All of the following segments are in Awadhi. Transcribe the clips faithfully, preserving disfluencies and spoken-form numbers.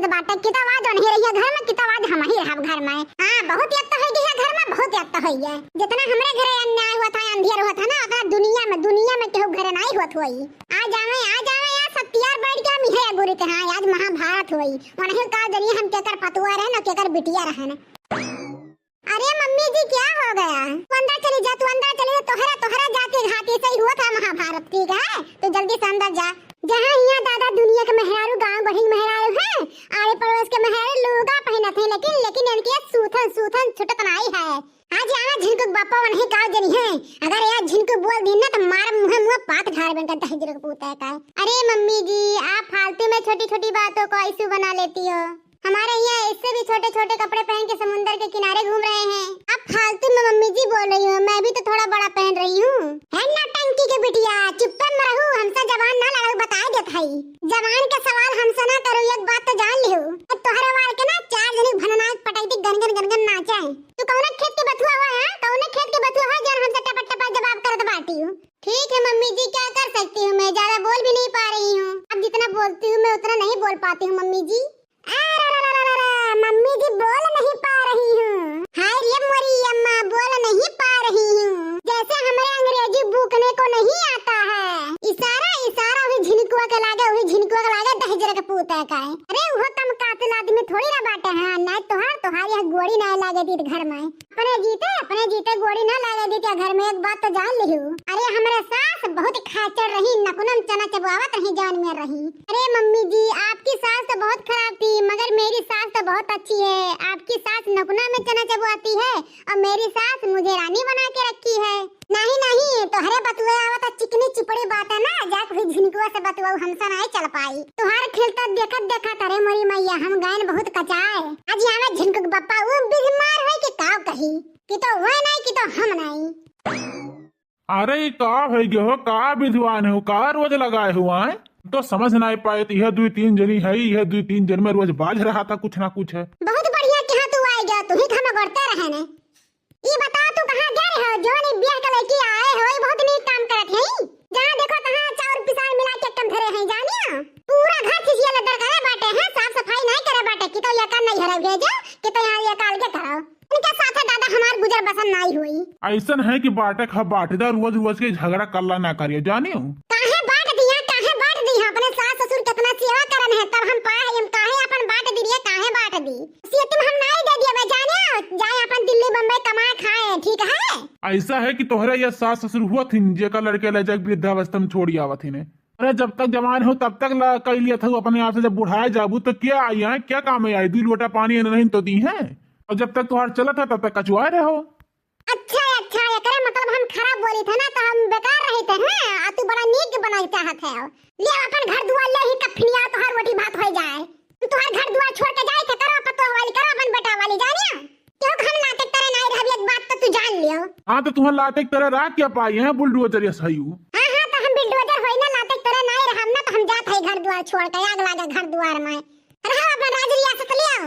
तो बाटे किता आवाज नहीं रही है घर में, किता आवाज हम ही रहब घर में। हाँ, बहुत यत्त हो गई है घर में, बहुत यत्त हो गई है। जितना हमरे घरे अन्याय हुआ था, अंधियर हुआ था ना, उतना दुनिया में, दुनिया में केहू घरे नहीं हुआ था। आ जावे, आ जावे यार, सत्यार बैठ के हम इहे गुरु के, हाँ, आज महाभारत हुई। वनही का जनिए हम केकर पतुआ रहन और केकर बिटिया रहन। अरे मम्मी जी, क्या हो गया? तू अंदर चली जा, तू अंदर चली जा, तोहरा, तोहरा जाति घाती से ही हुआ था महाभारत, ठीक है? तू जल्दी से अंदर जा। जहाँ हियाँ दादा दुनिया के मेहरारू, गाँव बढ़ी मेहरारू हैं, आड़े पड़ोस के मेहरारू लुगा पहनत हैं, लेकिन, लेकिन इनके सूथन, सूथन छुटत नाई है। आज यहाँ झिनकू के बापा वनही का जनी है, अगर यहाँ झिनकू बोल दी ना तो मार मुँहे मुँह पात झाड़ बन करता है जिरक पूता है का। अरे मम्मी जी, आप फालतू में छोटी-छोटी बातों को issue बना लेती हो। हमारे यहाँ इससे भी छोटे-छोटे कपड़े पहन के समुंदर के किनारे घूम रहे हैं। आप फालतू में मम्मी जी बोल रही हो, मैं भी तो थोड़ा बड़ा पहन रही हूँ। है नौटंकी के बिटिया, चुप्पे में रहू, हमसे जबान ना लड़ाऊ, बताए देत हई। जबान के सवाल हमसे ना करू, एक बात तो जान लिहू। अब तोहरे वार के ना चार जनी भननाक पटाई थी, गनगन गनगन नाचे। तू कौने खेत के बथुआ हुआ है? कौने खेत के बथुआ हुआ जौन हमसे टपा टपा जवाब करत बाटी हूँ? ठीक है मम्मी जी, क्या कर सकती हूँ मैं, ज्यादा बोल भी नहीं पा रही हूँ। आप जितना बोलती हूँ मैं उतना नहीं बोल पाती हूँ मम्मी जी। अरे रे रे रे रे, मम्मी जी बोल नहीं पा रही हूँ। हाय रे मोरी अम्मा, बोल नहीं पा रही हूँ। जैसे हमारे अंग्रेजी बूकने को नहीं आता है। इशारा, इशारा हुई झिनकुआ के लागे, हुई झिनकुआ के लागे दहिजर के पूते का है। अरे वो कम कातिल आदमी थोड़ी ना बाटे हैं, ना तोहार, तोहार यह गोड़ी ना लागे दीत घर में। अपने जीते, अपने जीते गोड़ी ना लागे दीत घर में, एक बात तो जान लिहू। अरे हमरे सास बहुत खाचर रही, नकुनम चना चबवावत रही जौन में रही। अरे मम्मी जी, आपकी सास तो बहुत खराब थी, मगर मेरी सास तो बहुत अच्छी है। आपकी सास नकुना में चना चबवाती है और मेरी सास मुझे रानी बना के रखी है। नहीं, नहीं, तोहरे बतुए आवत चिकनी चिपड़ी बात है ना, जाक हुई झिनकुआ से बतुआ हमसे नहीं चल पाई। तोहार खेल तो देखत देखत, अरे मोरी मैया, हम गायन बहुत कचाए। आज यहाँ में झिनकू के बप्पा वो बीमार होई कि का कही, कि तो वह नहीं, कि तो हम नहीं। अरे, ई का भई गे हो, का विद्वान हो, का रोज लगाए हो आए? तो समझ नाई पाए, तो यह दुई तीन जनी है, यह दुई तीन जन में रोज बाज रहा था कुछ ना कुछ है। बहुत बढ़िया कि हाँ तू आए गया, तू ही तो हमें गढ़ते रहे ने। ई बताओ तू कहाँ गए रहे हो, जौन ई बियाह के लड़की आए हो, ई बहुत नीक काम करत है। जहाँ देखो तहाँ चाउर पिसान मिला के एकदम धरे हैं, जानिया। पूरा घर खिसिया लद्दर करे बाटे हैं, साफ सफाई नहीं करे बाटे, कि तो ये काम नहीं हरे भेजे, कि तो यहाँ ये काल के करो। इनके साथे दादा हमार गुजर बसर नाई होई। ऐसन है कि बाटे खा बाटे दा, रोज रोज के झगड़ा कल्ला ना करियो, जानियो। काहे बांट दिया, काहे बांट दिया? अपने सास ससुर कितना सेवा करन है, तब हम पाए हैं, हम काहे अपन बांट दी रे, काहे बांट दी? सीएम हम नाई दे दिया, मैं जानियो, जाए अपन दिल्ली बम्बई कमाए खाए, ठीक है? ऐसा है कि तोहरे ये सास ससुर हुआ थिन, जेका लड़के ले जाके वृद्धावस्था में छोड़ी आवत हिने। अरे जब तक जवान हो तब तक ला कई लिया था अपने आप से, जब बुढ़ाए जाबू तो क्या आई है, क्या काम में आई? दू लोटा पानी नहीं तो दी है, और जब तक तोहार चलत है तब तक कचुआए रहो। अच्छा, अच्छा, एकरे मतलब हम खराब बोली थे ना, तो हम बेकार रही थे, हैं? आ तू बड़ा नीक बनाई चाहत है। ले अपन घर दुआर ले ही कफनिया, तोहार रोटी भात हो जाए। तू तोहार घर दुआर छोड़ के जाए थे, करो पतोह वाली, करो अपन बेटा वाली, जानिया? क्यों हम लाते तेरे नाई रहब, एक बात तो तू जान लियो। हाँ, तो तुहार लाते तेरे राह क्या पाई है, बुलडोजर या सही हूँ। हाँ, हाँ, तो हम बुलडोजर होई ना, लाते तेरे नाई रहब ना, तो हम जात है घर दुआर छोड़ के, आग लागे घर दुआर में। रहो अपन राज रियासत लियो।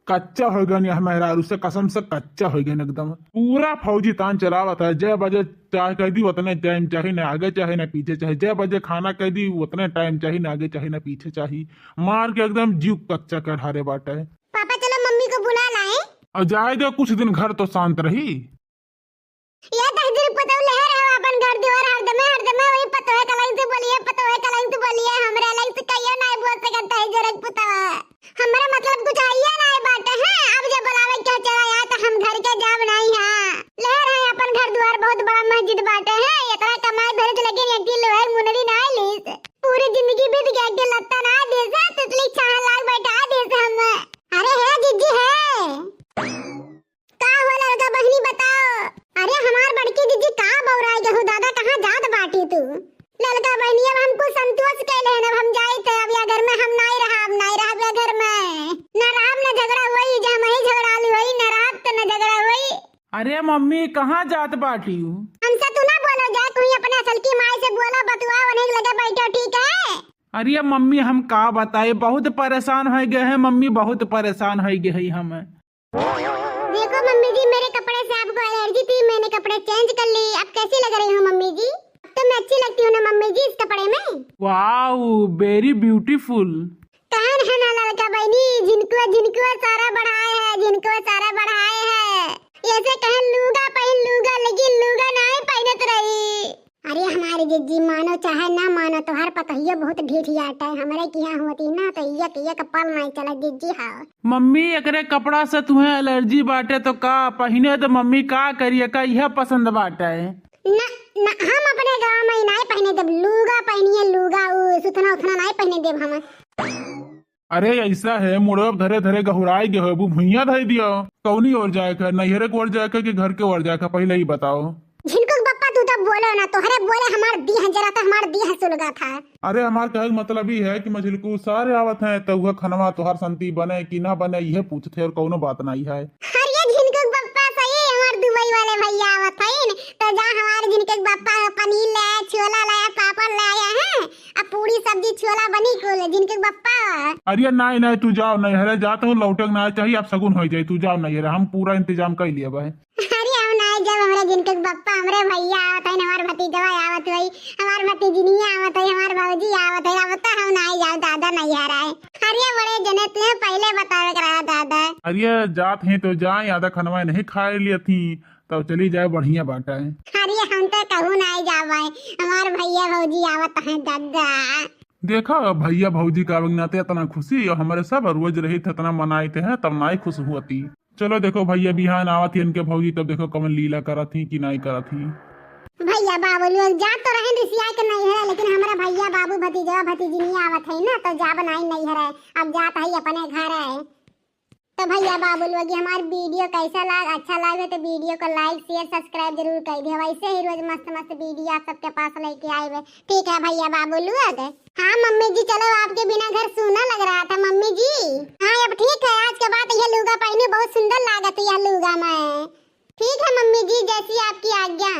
कच्चा हो गए यह मेहरारू से, कसम से कच्चा हो गए एकदम। पूरा फौजी तान चलावत है, जय बजे चाहे कह दी उतने टाइम चाही, ना आगे चाही ना पीछे चाही, जय बजे खाना कह दी उतने टाइम चाही, ना आगे चाही ना पीछे चाही। मार के एकदम जीव कच्चा कर हारे बाटे। पापा चलो मम्मी को बुला लाए। और जाए दो कुछ दिन घर तो शांत रही। ये दहिजर पुतौ लहर है अपन घर दुआर हरदमे, हरदमे वही पतोहे कलाई से बोलिए, पतोहे कलाई से बोलिए, हमरे कलाई से कहियो नाय बोल सकत है जरक पुतवा। हमरे मतलब कुछ आइए नाय बाटे हैं, अब जब बुलावे के चला आया तो हम घर के जाब नाई है। लहर है अपन घर दुआर बहुत बड़ा मस्जिद बाटे हैं, इतना कमाई भेज लेकिन एक किलो है मुनरी नाय लीस। पूरी जिंदगी बीत गया, एक लत्ता ना दे से, तितली छान लाग बैठा दे से हम। अरे है जीजी है। का हो ललका बहिनी बताओ? अरे हमार बड़की जीजी का बौराई गहू दादा, कहाँ जात बाटी तू? ललका बहिनी अब हमको संतोष कैले हैं, अब हम जाइत है, अब या घर में हम नाई रहब, नाई रहब या घर में। न रहब न झगड़ा होई, जे हमही झगड़ालू होई, न रहब त न झगड़ा होई। अरे मम्मी कहाँ जात बाटी हूँ? हमसे तू ना बोलो जाए, तू ही अपने असल की माई से बोलो, बतुआ उन्हें लगे बैठो, ठीक है? अरे मम्मी हम का बताए, बहुत परेशान हो गए हैं मम्मी, बहुत परेशान हो गए हैं हम। देखो मम्मी जी, मेरे कपड़े से आपको एलर्जी थी, मैंने कपड़े चेंज कर ली। अब कैसी लग रही हूँ मम्मी जी? अब तो मैं अच्छी लगती हूँ ना मम्मी जी इस कपड़े में? Wow, very beautiful। कहाँ है ना नहीं, झिनकुआ, झिनकुआ सारा बढ़ाए है, झिनकुआ सारा बढ़ाए है। ऐसे कहे लूगा पहिन लूगा, लेकिन लूगा नाहीं पहिनत रही। अरे हमारी जिज्जी, मानो चाहे ना मानो, तोहार पतोहियो बहुत ढीठ आटे। हमरे किहाँ होती ना तो एक एक पल नाहीं चला जिज्जी। हाँ मम्मी, एकरे कपड़ा से तुहें allergy बाटे तो का? पहिने तो मम्मी का करिए, का इहे पसंद बाटे? ना, ना, हम अपने गाँव में नाहीं पहिने देब, लूगा पहिनिए लूगा, उ सुथना उथना नाहीं पहिने देब हम। अरे ऐसा है, मुड़वा धरे धरे गहुराई गए हो, भुइयां धर दियो। कौनी ओर जाए का, नैहरे के ओर जाए का कि घर के ओर जाए का, पहले ही बताओ। झिनकू के बप्पा, तू तो बोलो ना, तोहरे बोले हमार दीह जरा तो हमार दीह सुलगा था। अरे हमार कहे के मतलब ई है कि मझिलकू सारे आवत हैं तो वह खनवा तोहार संती बने कि ना बने, यह पूछते और कौनो बात नहीं है। अरे झिनकू के बप्पा, सही हमार दुबई वाले भैया आवत हैं, तो जा हमार झिनकू के बप्पा पनीर ले आए, छोला ले आए, पापड़ ले आए हैं, अब पूरी सब्जी छोला बनी कुल झिनकू के बप्पा। अरे नाहीं नाहीं, तू जाओ नैहरे, जा तो लौटे के ना चाहिए, आप सगुन हो जाए, तू जाओ नैहरे, हम पूरा इंतजाम कर लिया भाई। अरे हम नाहीं जाब, हमरे झिनकू के बप्पा, हमरे भैया आवत हैं, हमार भतीजवा आवत होई, हमार भतीजिनिया आवत है, हमार भौजी आवत है, अब तो हम नाहीं जाब दादा नैहरे। अरे बड़े जने तुहें पहले बतावे के रहा दादा। अरे जात हैं तो जाए, आधा खनवा नहीं खाए लिया थी, तब चली जाए, बढ़िया बाटा है। अरे हम तो कहूँ नाहीं जाब, हमार भैया भौजी आवत हैं दादा। देखा भैया भौजी का आवे के नाते इतना खुशी, और हमरे सब रोज रही थे इतना मनाइत है, तब नाहीं खुश हुआ थी। चलो देखो भैया, बिहान आवत ही इनके भौजी, तब देखो कवन लीला करत ही कि नाहीं करत ही। भैया बाबू लोग जात तो रहे रिसिया के नैहरे, लेकिन हमरा भैया बाबू भतीजवा भतीजिनिया आवत है ना, तो जाब नाहीं नैहरे, अब जात है अपने घर है। तो भैया बाबू लोग, ये हमार video कैसा लाग, अच्छा लागे तो video को like, share, subscribe जरूर कर दे। वैसे ही रोज मस्त मस्त video आप सबके पास लेके आए हुए। ठीक है भैया बाबू लोग। हाँ मम्मी जी, चलो, आपके बिना घर सूना लग रहा था मम्मी जी। हाँ अब ठीक है, आज के बाद यह लूगा पहनी, बहुत सुंदर लागत है यह लूगा में। ठीक है मम्मी जी, जैसी आपकी आज्ञा।